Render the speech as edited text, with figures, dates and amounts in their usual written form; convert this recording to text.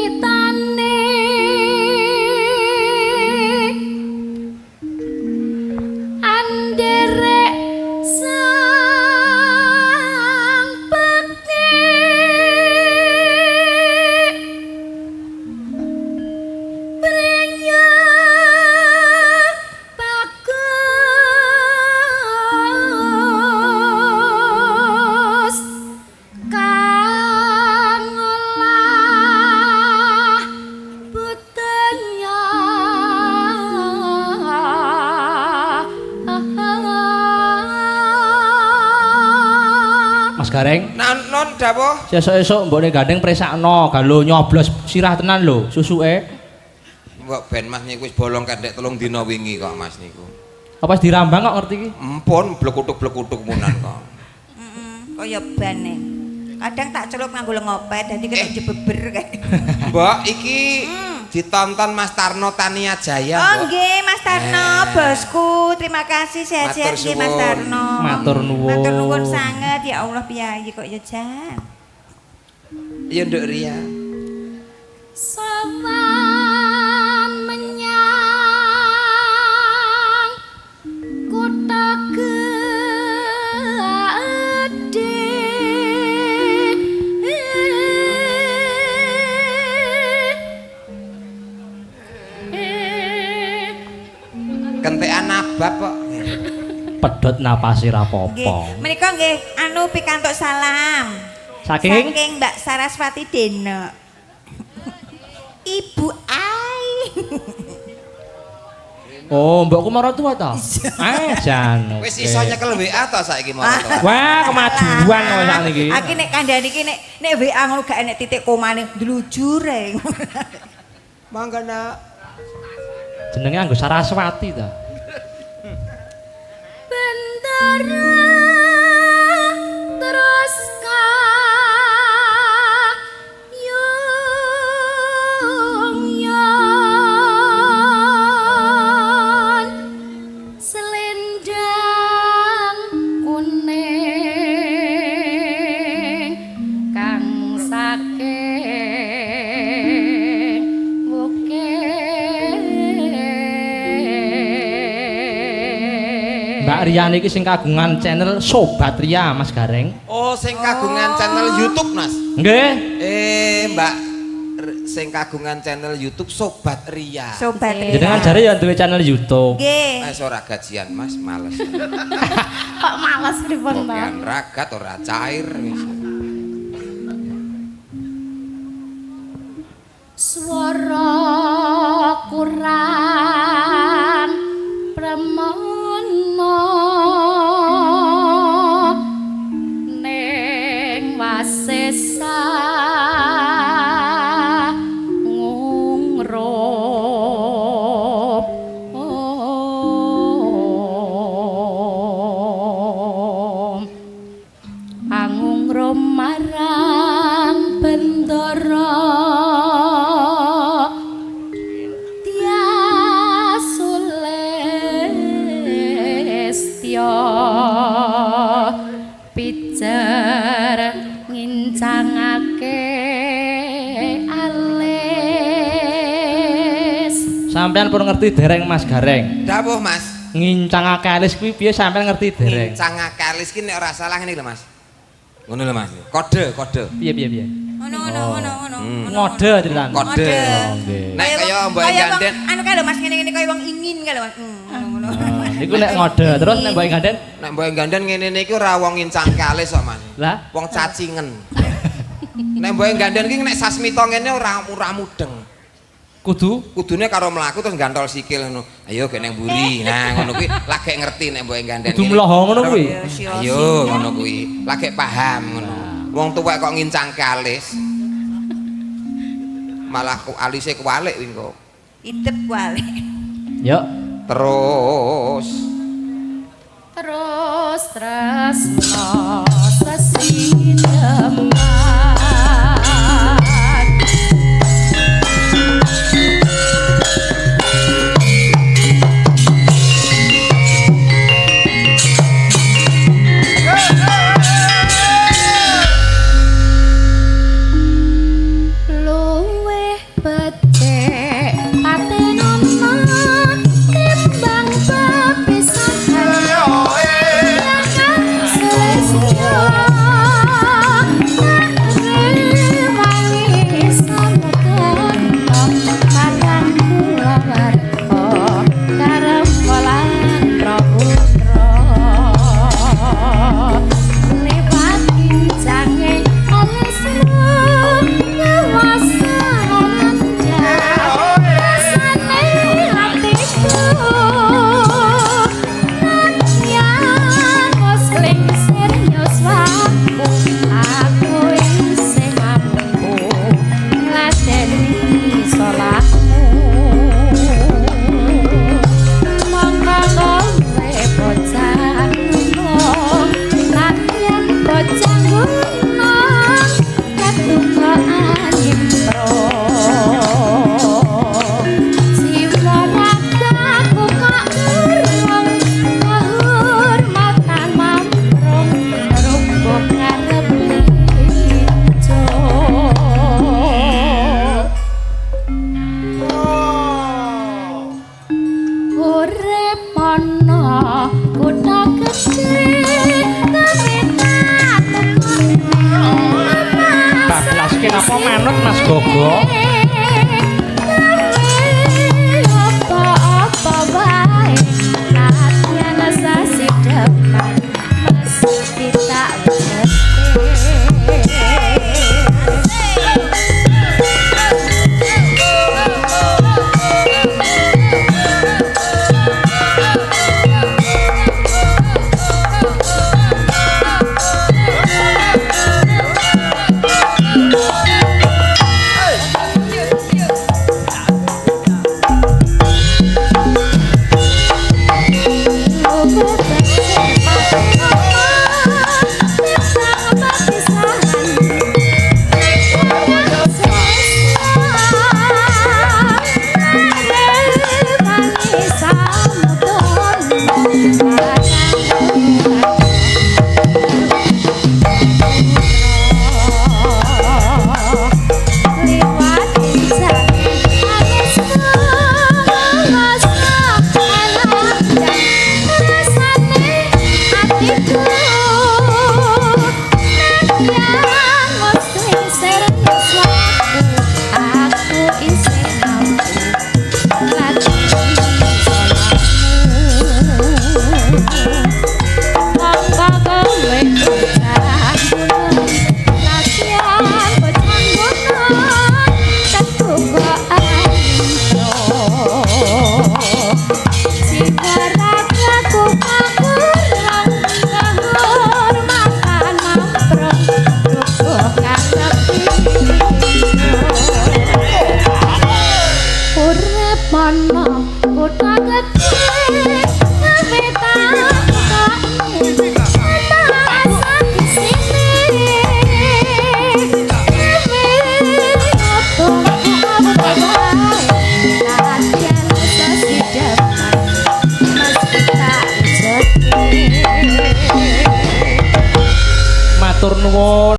Wiwitane anderek sang pekik prenya bagus kang olah budaya. Mas Gareng, Non non dawuh. Sesuk-esuk mbokne gandeng presakno, galo nyoblos sirah tenan lho susuke. Mbok ben Mas niku wis bolong kendek 3 dina wingi kok Mas niku. Apa wis dirambang kok ngerti iki? Empun blekutuk-blekutuk munan kok. Heeh, kaya bane. Kadang tak celup nganggo lengopet dadi kena jebeber kae. Mbok iki ditonton Mas Tarno Tania Jaya, Oh Mbok. nggih Mas Tarno, bosku. Terima kasih sehat-sehat Matur nggih Mas suwun. Tarno. Matur nuwun. Matur nuwun sanget ya Allah piyayi kok ya jan. Iya Nduk Ria. Sowan menyang kutha gedhe Kentekan abab kok. Pedhot napase ra Nggih, apa-apa. menika nggih anu pikantuk salam. Saking Saking Mbak Saraswati Deno. Ibu Ai. Oh, mbokku maratuwa ta? Eh, jan. Wis iso nyekel WA ta saiki maratuwa. Wah, kemajuan kok sakniki. Aku nek kandhane iki nek nek WA ngono gak enek titik komane ndlujur ae. Mangga nak. Jenenge anggo Saraswati ta. Bendara terus kayung yon selendang kuning kang saking wukir. Mbak Ria niki sing kagungan channel Sobat Ria, Mas Gareng. Oh, sing kagungan channel YouTube, Mas. Nggih. Mbak sing kagungan channel YouTube Sobat Ria. Sobat Ria. Jenengan jare ya duwe channel YouTube. Nggih. Wis ora gajian, Mas, males. Kok males pripun ta? Kokean ragat ora cair wis. Swara kurang premana ning wasesa ngungrup angungrum marang bendara Tiasulestya pijer ngincangake alis. Sampeyan pun ngerti dereng Mas Gareng? Dawuh, Mas. Ngincangake alis kuwi piye sampeyan ngerti dereng? Ngincangake alis ki nek ora salah ngene lho, Mas. Ngono lho, Mas. Kode, kode. Piye piye piye? Ngono ngono ngono ngono. Ngode ceritane. Kode. Oh, nggih. Nek kaya mbok Kaya wong- ganden, Anu kae lho Mas ngene-ngene kaya wong ingin kae lho Mas. Ngono ngono. Oh, niku nek ngode terus nek mbok ganden nek mbok ganden ngene iki ora wong ngincangke alis kok, Mas. lah Wong cacingen. Nek mbok ganden ki nek sasmita ngene ora ora mudeng. Kudu Kudune karo mlaku terus gantol sikil ngono. Ayo gek nang mburi. Nah, ngono kuwi lagek ngerti nek mbok ganden. Kudu mloho ngono kuwi. Ayo ngono kuwi. Lagek paham ngono. Wong tuwek kok ngincangke alis. Malah ku alise kuwalik kuwi engko. Idep wale. Yuk. Terus Terus tresno sesideman. Apa manut Mas Gogo? Apa-apa wae latihan sasi depan mesti tak ngerti. Urip ana kutha gedhe.